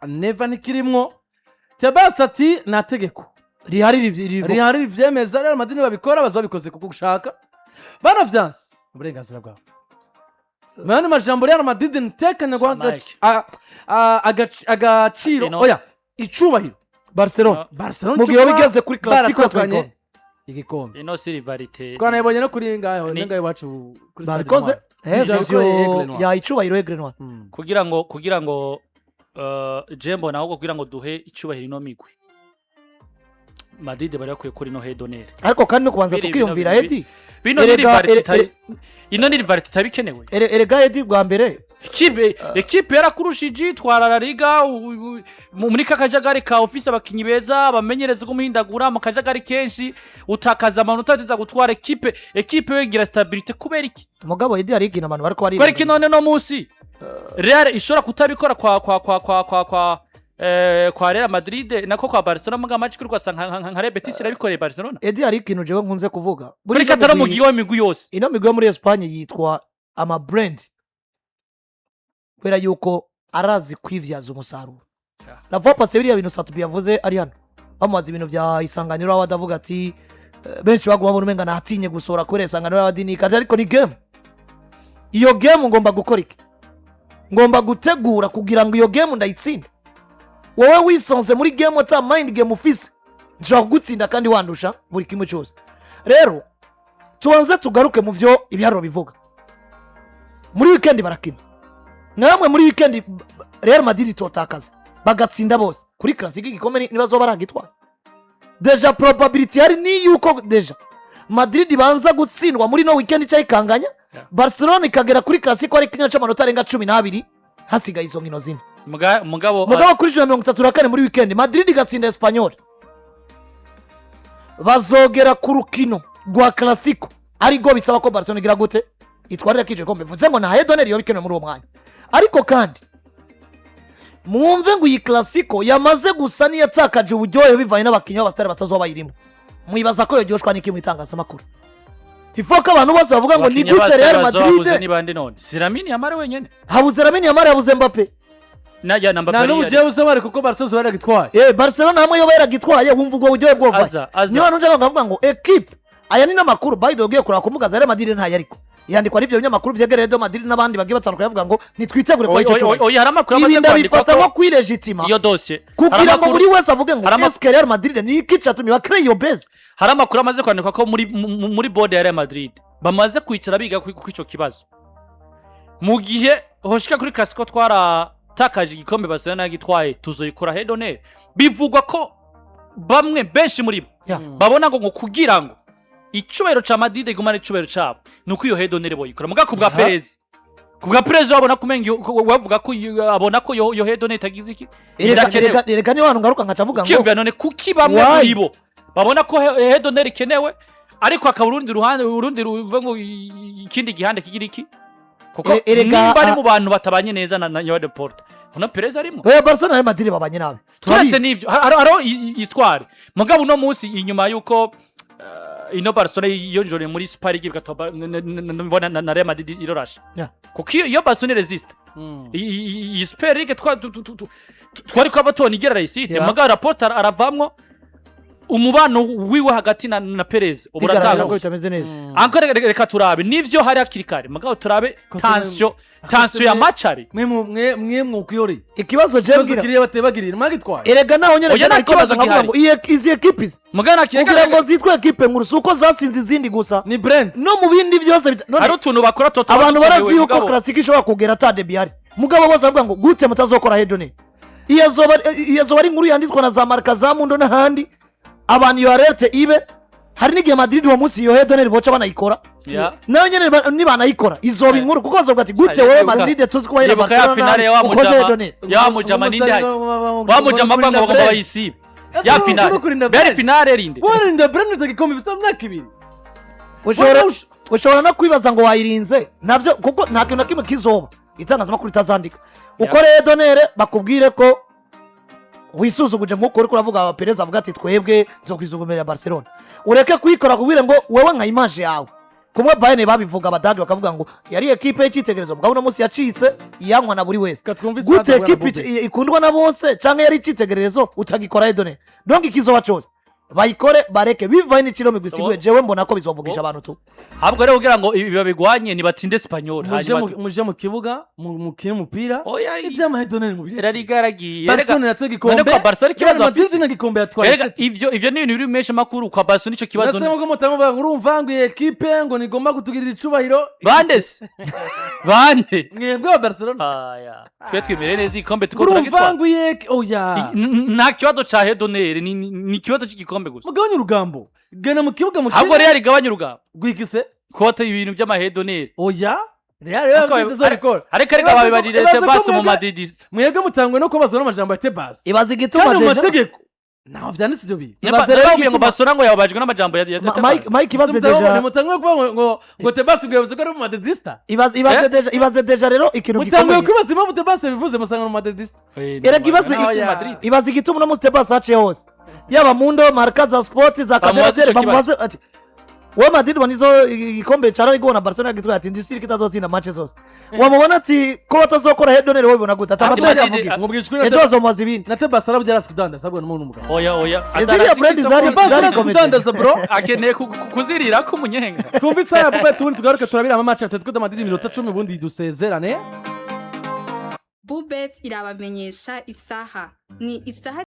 Neva ntikirimwo. Tebas ati nta tegeko rihari rivuga. Rihari rivyemeza. Real Madrid babikora, baza babikoze kuko gushaka banavyanse, uburenganzira bwabo. Mu yandi majambo, Real Madrid ntekanye guha Mike. agaciro Ino- oya, icubahiro Barcelona. Barcelona. Mu gihe cyo waba ugeze kuri Clasico baratandukanye yatwaye igikombe. Ino si rivalité. Twanayibonye no kuri ngaho ngaho iwacu kuri Stade Babikoze. Intwari. Vision Vision yakoreye Aigle Noir. ya icubahiro Aigle Noir. Kugira ngo je mbona ahubwo kugira ngo duhe icyubahiro ino migwi, Madrid bari bakwiye kuri ino haie d'honneur. Ariko kandi no kubanza tukiyumvira, Edi. Bino ni rivalité itari, ino ni rivalité itari ikenewe. Erega Edi, bwa mbere Ekipe yarakurushije, itwara La Liga muri ka kajagari ka ofisi, abakinyi beza bamenyereza kumuhindagura mu kajagari kenshi, utakaza amanota ateza gutwara ekipe yigira stabilité. Kubera iki? Mugabo Edi, hari ikintu abantu bariko Kubera iki? barirengagiza. None no munsi Real ishobora kutabikora kwa Real Madrid, nako kwa Barcelona, muga match kuri kwasa nka Real Betis irabikoreye Barcelona. Edi, hari ikintu jewe nkunze kuvuga. Kuri Buriya katari umugi w'imigwi yose. Ino migwi yo muri Espagne yitwa ama brand kubera yuko arazi kwivyaza umusaruro. La fois passée, biriya bintu Satubi yavuze ari hano, bamubaza ibintu vya Isanganiro, aho adavuga ati benshi baguma babona umenga natinye gusohora kubera Isanganiro y'abadinika, ariko ni game. Iyo game ngomba gukora iki? Ngomba gutegura kugira ngo iyo game ndayitsinde. Wowe wisonze muri game, ata mind game ufise, nshobora kugutsinda kandi wandusha buri kimwe cyose. Rero tubanze tugaruke mu byo ibiharuro bivuga. Muri weekend barakina namwe, muri weekend Real Madrid itotakaza bagatsinda bose kuri Classic, igikombe nibazoba baragitwara. Déjà probability hari ni yuko déjà Madrid ibanza gutsindwa muri no weekend cyangwa ikanganya, Barcelona ikagera kuri Clasico ari ikinya c'amanota arenga 12, hasigaye izo nkino zine. Mugabo Mugabo kuri 134 muri weekend Madrid igatsinda Espanyol, bazogera ku rukino rwa Clasico ariko bisaba ko Barcelona igira gute? Itwarira kije gikombe. Bivuze ngo nta haie d'honneur yoba ikenewe muri uwo mwanya. Ariko kandi mwumve ngo iyi Clasico yamaze gusa n'iyatakaje uburyohe bivanye n'abakinnyi b'abasitari batazoba bayirimo. Mwibaza ko yoryoshwa n'iki mu itangazamakuru? Ifo ko abantu bose bavuga ngo ni abakinnyi gute Real bazabuze Madrid ni bande none? Si Lamine Yamal wenyene? Habuze Lamine Yamal, habuze Mbappe. Na ya na Mbappe. Nta n'ubu ugiye busaba kuko Barcelona baragitwaye. Barcelona hamwe yoba yaragitwaye, wumva ubwo buryohe bwovaye. Aza, aza. Niyo hantu nshaka nkavuga ngo ekipe, aya ni n'amakuru by the way, ugiye kureba ku mbuga za Real Madrid ntayo, ariko yandikwa n'ibyo binyamakuru byegereye Real Madrid n'abandi bagiye batandukanye, bavuga ngo ntitwitegure kwa icyo cyubahiro. Oya, hari amakuru Ibi amaze kwandikwa ndabifata nko ko kwilegitima iyo dosiye kugira ngo buri wese avuge ngo eske Real Madrid ni iki cyatumye bakore iyo base? Hari amakuru amaze kwandikwa ko muri board ya Real Madrid bamaze kwicara biga kuri ico kibazo. Mu gihe hoshika kuri Clasico twaratakaje igikombe, Barcelona yagitwaye, tuzoyikora haie d'honneur. Bivugwa ko bamwe, benshi muri bo babona ngo kugira ngo icubahiro ca Madrid igumane icubahiro cabo nuko iyo haie d'honneur boyikora. Muga ku bwa Perez babona kumenga bavuga ko abona ko iyo haie d'honneur itagize iki, idakenewe. Erega niyo hantu ngaruka nkaca avuga ngo Ukiyumvira none kuki bamwe Why? muri bo babona ko haie d'honneur ikenewe, ariko hakaba urundi ruhande, urundi ruvuga ngo ikindi gihande kigira iki, kuko nimba ari mu bantu batabanye neza na Joan Laporta, uno Perez arimo. Oya, Barcelona na Real Madrid babanye nabi. Turetse Turabizi. n'ivyo, hariho histoire. Mugabo uno munsi, inyuma y'uko ino Barcelona yiyonjoreye muri Super League, bigatuma mbona na Real Madrid irorasha kuko iyo Barcelona resiste iyi Super League twari kwava tubona igera réussite. Mugabo Laporta aravamwo, umubano wiwe hagati na Perez ubu Bigaragara ko uratanguye. bitameze neza. Anko reka turabe nivyo hari hakiri kare, mugabo turabe tension ya match ari. Mwe mwukwihoreye. Ikibazo je Ikibazo mbwira kiriya bateye bagirira mwagitwaye. Erega naho nyene Oya, nta ariko baza kibazo nkavuga ngo izi ekipi Mugabo nta kugira ngo zitwe ekipe nkuru si uko zatsinze izindi gusa, Ni brand. no mu bindi byose none Hari utuntu bakora toto. Abantu barazi yuko Classic ishobora kugera ata derby ihari, mugabo bose bavuga ngo gute mutazokora haie d'honneur? Iyo azoba ari inkuru yanditswa na za Marca, za Mundo n'ahandi. Abantu iyo alerte ibe hari n'igihe Madrid uwo munsi iyo haie d'honneur boca banayikora. Nayo nyene nibanayikora izoba inkuru, kuko bazovuga ati gute wowe Madrid tuzi ko wahera Ndibuka ya Barcelona finale ya wa ukoze mujama haie d'honneur? ya mujama ninde hari wa mujama avuga ngo bagomba bayisibe ya finale beri finale rinde. Warinda brand utagikombe bisa myaka 2. Ushobora no kwibaza ngo wayirinze navyo, kuko nta kintu na kimwe kizoba itangazamakuru itazandika. Ukore haie d'honneur, bakubwire ko wisuzuguje, nk'uko uriko uravuga Perez avuga ati twebwe nzokwisugumira Barcelona. Ureke kuyikora, kubwire ngo wewe nka image yawe. Kumwe Bayern babivuga, Abadage bakavuga ngo yari ekipe y'icyitegererezo, mugabo uno munsi yacitse iyanywa na buri wese. Reka twumve isaha Gute duhura na ekipe Bobet. ikundwa na bose canke yari icyitegererezo utagikora head d'honneur? Donc ikizoba cose bayikore, bareke bivaye n'ikiro migwi isiguye. Jewe mbona ko bizovugisha abantu tu. Ahubwo rero kugira ngo ibi babigwanye, nibatsinde Espanyol, Muje hanyuma muje mu kibuga mukine umupira. Oya, Ivy'ama head d'honneur mu bireke. La Liga yaragiye. Barcelona yatwaye igikombe. None kwa Barcelona ikibazo Real Madrid bafise? na gikombe yatwaye. Erega ivyo ni ibintu biri mu menshi makuru kwa Barcelona, ico kibazo. Nasema ko mutamuvuga ngo urumva ngo iyi ekipe ngo nigomba kutugirira icubahiro. Bande se bande? Mwebwe wa Barcelona. Aya, twe twemereye neza igikombe tuko Urumva turagitwara. ngo iyi oya. Nta kibazo ca head d'honneur, ni ikibazo cy'igikombe gusa. Mugabanye urugambo, gana mu kibuga Ahubwo mukine. Real igabanya urugamba. Gwikise. Kote ibintu by'ama head d'honneur. Oya, Real rero yavuze itazobikora. Ariko babibajije Ibaze ko Tebas mu mwebwe Madrid. Mwebwe mutangwe no kubazwa n'amajambo ya Tebas Ibaza igituma kandi mu déjà mategeko ntaho vyanditse ivyo bintu. Ibaze rero Nababwiye ngo igituma Barcelona ngo yababajwe n'amajambo ya Tebas. Mike, ibaze déjà Mutangwe kuvuga ngo Tebas ngo yavuze ko ari mu madridista. Ibaze Eh? déjà, ibaze déjà rero ikintu Mutanguye gikomeye. kwibaza impamvu Tebas yabivuze, musanga mu madridista. Erega Oya. Madrid, ibaze igituma uno munsi Tebas haciye hose, yaba Mundo, Marca, za Sport, za Bamubaze Cadena, ico bamubaze ati: "Wowe Madrid ubona izo igikombe ca La Liga ubona Barcelona yagitwaye?" Ati: "Ndisiri kitazotsinda match zose." Wamubona ati: "Ko batazokora head d'honneur, wowe ubona gute?" Ati Ati amategeko Madrid- avuga. Nkubwije ukuri, Ejo bazomubaza ibindi. Na Tebas arabyo arazi kudandaza, ahubwo n'umuntu w'umugabo. Oya. Ziriya brand Tebas zari arazi komite. kudandaza, bro. Akeneye kuzirira ko umunyenga. Twumve isaha ya Bobet, ubundi tugaruke turabira ama match Atletico de Madrid, iminota 10, ubundi dusezerane. Bubet irabamenyesha isaha ni isaha.